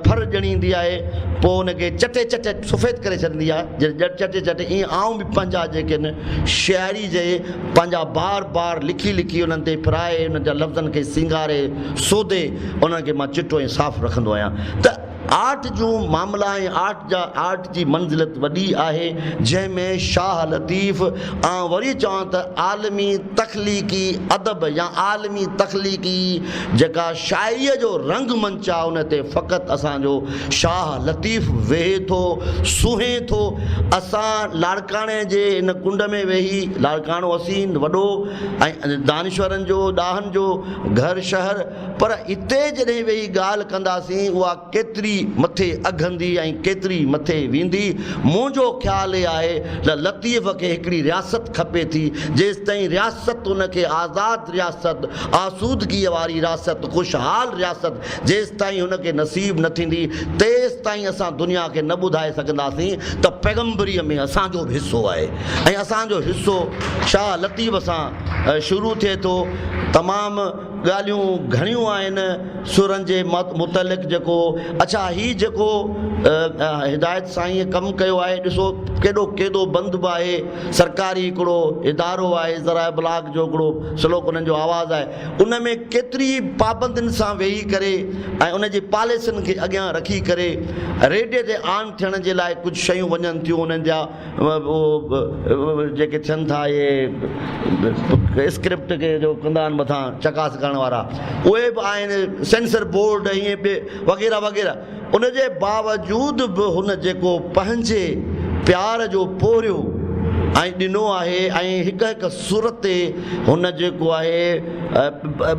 ڦر ڄڻيندي آهي پوء ان کي چٽي چٽي سفيد ڪري ڇڏيندي آهي جڏهن چٽي چٽي ائين آئون به پنهنجا جيڪي آهن شاعري جي پنهنجا بار بار لکي لکي انهن تي ڦرائي انهن جا لفظن کي سينگاري سوڌي انهن کي مان چٽو ۽ صاف رکندو آهيان ته آرٽ جون معاملا ۽ آرٽ جا آرٽ جي منزلت وڏي آهي جنهن ۾ شاهه لطيف آئون وري چوان ته عالمي تخليقي ادب يا عالمي تخليقي جيڪا شاعريء جو رنگ منچ آهي ان تي فقط اسان جو شاهه لطيف ويهي ٿو، سونهين ٿو. اسان لاڙڪاڻي جي هن ڪنڊ ۾ ويهي، لاڙڪاڻو حسين، وڏو ۽ دانشورن جو، ڏاهن جو گهر شهر، پر هتي جڏهن ويهي ڳالهه ڪنداسين اها ڪيتري. مٿي اگهندي ۽ ڪيتري مٿي ويندي. منهنجو خيال اهي آهي ته لطيف کي هڪڙي رياست کپي ٿي، جيستائين رياست ان کي آزاد رياست، آسودگيء واري رياست، خوشحال رياست جيستائين هن کي نصيب نه ٿيندي، تيستائين اسان دنيا کي نه ٻڌائي سگهنداسين ته پيغمبريء ۾ اسان جو به حصو آهي ۽ اسان جو حصو شاهه لطيف سان شروع ٿئي ٿو. تمام ڳالهيون گهڻيون آهن سرن جي متعلق جيڪو اڇا هي جيڪو هدايت سائينء ڪم ڪيو آهي ڏسو ڪيڏو ڪيڏو بند به آهي سرڪاري هڪڙو ادارو آهي ذرائع ابلاغ جو هڪڙو سلوڪ انهن جو آواز آهي ان ۾ ڪيتري پابندين سان ويهي ڪري ۽ ان جي پاليسين کي اڳيان رکي ڪري ريڊيي تي آن ٿيڻ جي لاء ڪجهه شيون وڃن ٿيون انهن جا جيڪي ٿين ٿا اهي اسڪرپٽ کي جو ڪندا آهن مٿان چڪاس ڪرڻ وارا اهي به آهن سينسر بورڊ ائين به وغيره وغيره ان جي باوجود به هن جيڪو پنهنجي پيار جو پورهيو ۽ ڏنو آهي ۽ هڪ هڪ سر تي هن جيڪو آهي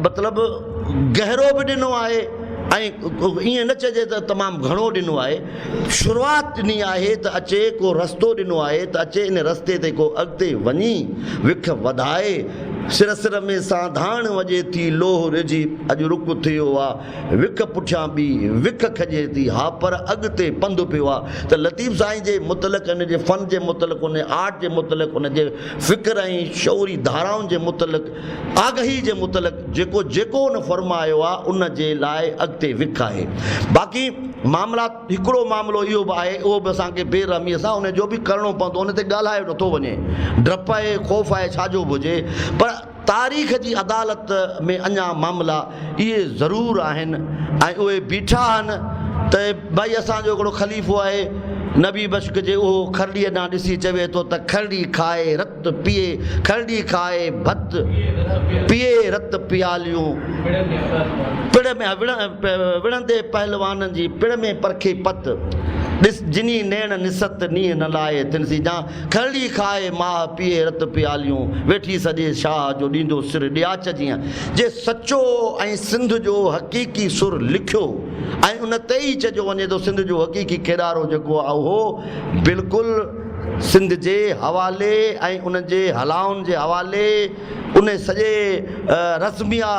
مطلب گهرو به ڏنو آهي ۽ ائين نه چئجي ته تمام گهڻو ڏنو آهي شروعات ڏني آهي ته اچي ڪو رستو ڏنو آهي ته اچي ان رستي تي ڪو اڳتي وڃي وک وڌائي سر سر ۾ سانڌاڻ وڄي ٿي لوهه رجهي اڄ رڪ ٿيو آ وک پٺيان ٻي وک کڄي ٿي، ها پر اڳتي پنڌ پيو آ ته لطيف سائين جي متعلق ان جي فن جي متعلق ان آرٽ جي متعلق ان جي فڪر ۽ شعوري ڌارائن جي متعلق آگهي جي متعلق جيڪو جيڪو ان فرمايو آ ان جي لاء اڳتي وک آهي باقي معاملات هڪڙو معاملو اهو به آهي اهو به اسان کي بي رحمي سان ان جو به ڪرڻو پوندو ان تي ڳالهايو نٿو وڃي ڊپ آهي خوف آهي ڇا جو به هجي پر تاريخ جي عدالت ۾ اڃا معاملا اهي ضرور آهن ۽ اهي بيٺا آهن ته ڀائي اسان جو هڪڙو خليفو آهي نبي بشڪ جي اهو کرڙيء ڏانهن ڏسي چوي ٿو ته کرڙي کائي رت پيئي کرڙي کائي ڀت پيئي رت پياليون پڙ ۾ وڙهندي پهلوانن جي پڙ ۾ پرکي پت ڏس جني نيڻ نست نينهن نه لائي تن سين جان کرڙي کائي ماهه پيئي رت پياليون، ويٺي سڄي شاهه جو ڏيندو سر ڏياچ جيئن، جي سچو ۽ سنڌ جو حقيقي سر لکيو ۽ ان تي ئي چئجو وڃي ٿو سنڌ جو حقيقي ڪيڏارو جيڪو آهي اهو بلڪل سنڌ جي حوالي ۽ ان جي هلائن جي حوالي ان سڄي رزميه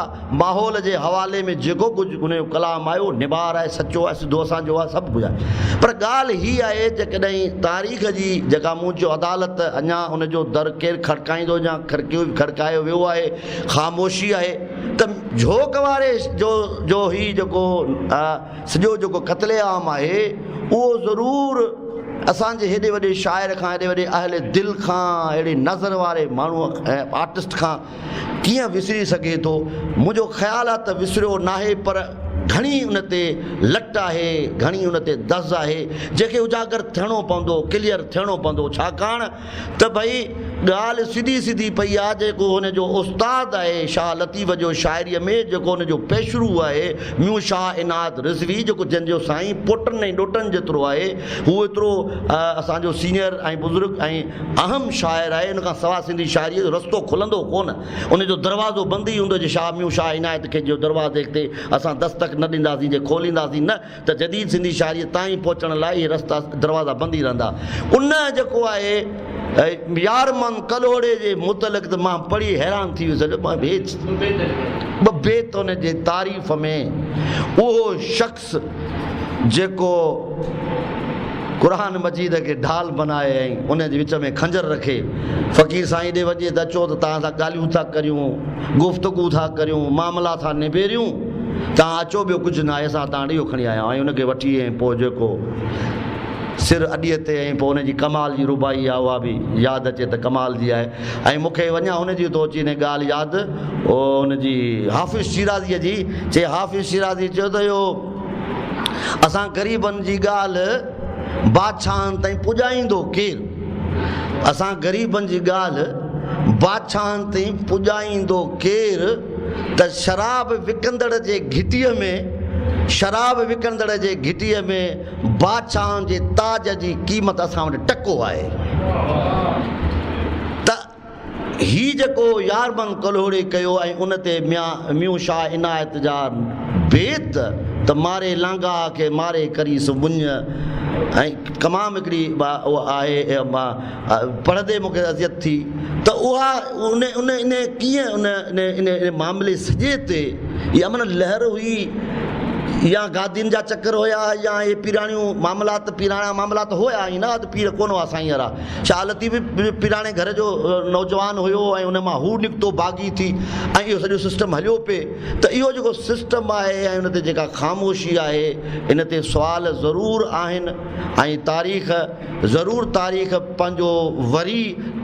ماحول جي حوالي ۾ جيڪو ڪجهه ان جو ڪلام آهي اهو نبار آهي، سچو آهي، سڌو اسان جو آهي، سڀ ڪجهه آهي. پر ڳالهه هي آهي جيڪڏهن تاريخ جي جيڪا مون چيو عدالت اڃا ان جو در ڪير کڙڪائيندو يا کڙڪيو کڙڪايو ويو آهي، خاموشي آهي ته جهوڪ واري جو جو هي جيڪو سڄو جيڪو قتل عام آهي اهو ضرور اسان جي هيڏي وڏي شاعر کان هيڏي وڏي اهل دل کان اهڙي نظر واري ماڻهو آرٽسٽ کان ڪيئن وسري سگهي ٿو؟ منهنجو خيال آهي ته وسريو ناهي پر گهڻي ان تي لٽ آهي، گهڻي ان تي دز آهي، جنهن کي اجاگر ٿيڻو پوندو، ڪليئر ٿيڻو پوندو، ڇاڪاڻ ته ڀئي ڳالهه سڌي سڌي پئي آهي، جيڪو هن جو استاد آهي شاهه لطيف جو شاعريء ۾ جيڪو هن جو پيشرو آهي ميون شاهه عنايت رضوي جيڪو جنهن جو سائين پوٽن ۽ ڏوهٽن جيترو آهي، هو ايترو اسان جو سينئر ۽ بزرگ ۽ اهم شاعر آهي، ان کان سوا سنڌي شاعريء جو رستو کلندو ڪونه، ان جو دروازو بند ئي هوندو جي شاهه ميون شاهه عنايت کي جو دروازي تي اسان دستڪ نه ڏينداسين، جي کولينداسين نه ته جديد سنڌي شاعريء تائين پهچڻ لاء اهي رستا دروازا بند ئي رهندا. ان جيڪو آهي يار محمد ڪلهوڙي جي متعلق ته مان پڙهي حيران ٿي ويس جو مان هي ٻه بيت ان جي تعريف ۾ اهو شخص جيڪو قرآن مجيد کي ڍال بنائي ۽ ان جي وچ ۾ خنجر رکي فقير سائين ڏي وڃي ته اچو ته توهان سان ڳالهيون ٿا ڪريون، گفتگو ٿا ڪريون، معاملا ٿا نبيريون، توهان اچو ٻيو ڪجهه ناهي اسان توهان ڏي اهو کڻي آيا آهيون ۽ ان کي وٺي ۽ پوء جيڪو سر اڏيء تي ۽ پوء ان جي ڪمال جي رباعي آهي اها به ياد اچي ته ڪمال جي آهي ۽ مون کي اڃا هن جي ٿو اچي انهي ڳالهه ياد ان جي حافظ شيرازيء جي چي حافظ شيرازي چيو ته اهو اسان غريبن جي ڳالهه بادشاهن تائين پڄائيندو ڪير؟ اسان غريبن جي ڳالهه بادشاهن تائين پڄائيندو ڪير ته شراب وڪندڙ جي گهٽيء ۾ شراب وڪندڙ جي گهٽيء ۾ بادشاهن جي تاج جي قيمت اسان وٽ ٽڪو آهي ته هي جيڪو ياربند ڪلهوڙي ڪيو ۽ ان تي ميان ميون شاهه عنايت جا بيت ته ماري لانگاهه کي ماري ڪريس مڃ ۽ تمام هڪڙي آهي پڙهندي مون کي اذيت ٿي ته اها ان ان ان ڪيئن ان ان ان معاملي سڄي تي يا معنيٰ لهر هئي يا گادين جا چڪر هيا يا اهي پيراڻيون معاملات پيراڻا معاملات هيا ائين نه ته پير ڪونه هئا سائين وارا شاهه لطيف به پيراڻي گهر جو نوجوان هيو ۽ ان مان هو نڪتو باغي ٿي ۽ اهو سڄو سسٽم هليو پئي ته اهو جيڪو سسٽم آهي ۽ ان تي جيڪا خاموشي آهي ان تي سوال ضرور آهن ۽ تاريخ ضرور تاريخ پنهنجو وري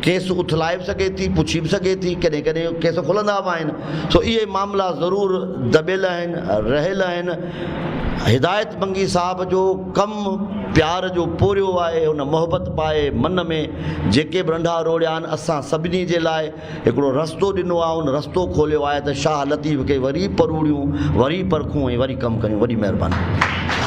ڪيس اٿلائي به سگهي ٿي پڇي به سگهي ٿي ڪڏهن ڪڏهن ڪيس کلندا به آهن سو اهي معاملا ضرور دٻيل آهن رهيل آهن هدايت منگي صاحب جو ڪم پيار جو پورهيو آهي هن محبت پائي من ۾ جيڪي به رنڍا روڙيا آهن اسان سڀني جي لاء هڪڙو رستو ڏنو آهي ان رستو کوليو آهي ته شاهه لطيف کي وري پروڙيون وري پرکون ۽ وري ڪم ڪريون وڏي مهرباني.